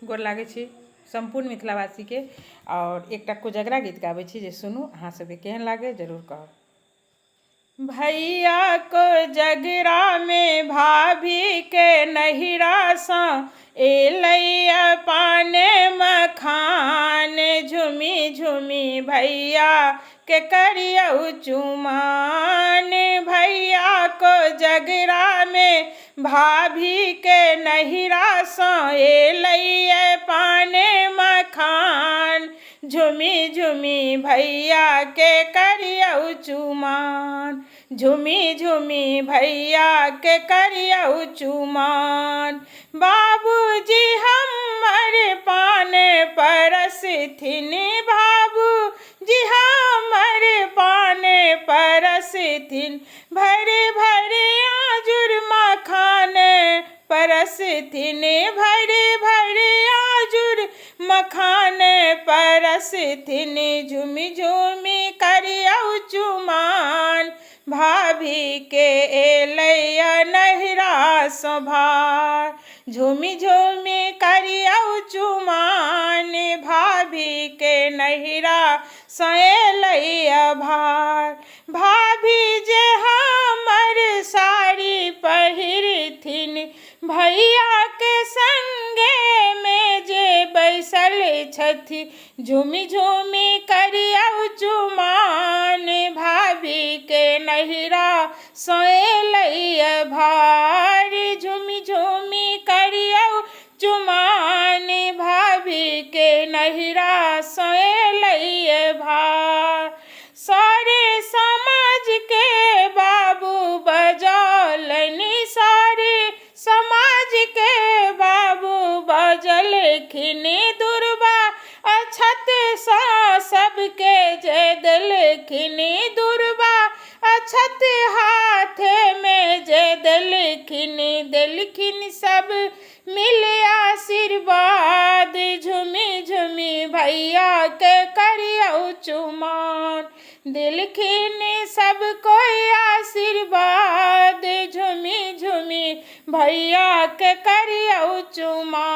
गोर लागै छी सम्पूर्ण मिथिलावासीके। आओर एकटा कोजगरा गीत गाबै छी जे सुनू, अहाँ सबके केहन लागै जरूर कहब। भैया कोजगरा में भाभी के नहिरासँ एलैया पान मखान, झुमी झुमी भैया के करियौ चुमान। भैया कोजगरा में भाभी के नहिरासँ एलैया पान मखान, झुमी झुमी भैया के करियौ चुमान, झुमी झुमी भैया के करियौ चुमान। बाबूजी हमर पान परसथिन, बाबूजी हमर पान परसथिन, भरि भरि आजुर मखान परसथिन, भरि भरि आजुर मखान परसथिन, झुमी झुमी करियौ चुमान। भाभी के एलैया नहिरासँ भार, झुमी झुमी करियौ चुमान। भाभी के नहिरासँ एलैया भार। भाभी जे हमर साड़ी पहिरथिन, भैया के संगे में जे बैसल छथि, झुमी झुमी करियौ चुमान। भाभी के नहिरासँ एलैया भार, झुमी झुमी करियौ चुमान। भाभी के नहिरासँ एलैया भार। सारे समाज के बाबू बजौलनि, सारे समाज के बाबू बजलखिन, दुर्बा अक्षत सँ सबके जे देलखिन, दुर्बा अक्षत हाथे में जे देलखिन, देलखिन सब मिल आशीर्वाद, झुमी झुमी भैया के करियौ चुमान। देलखिन सब कोइ आशीर्वाद, झुमी झुमी भैया के करियौ चुमान।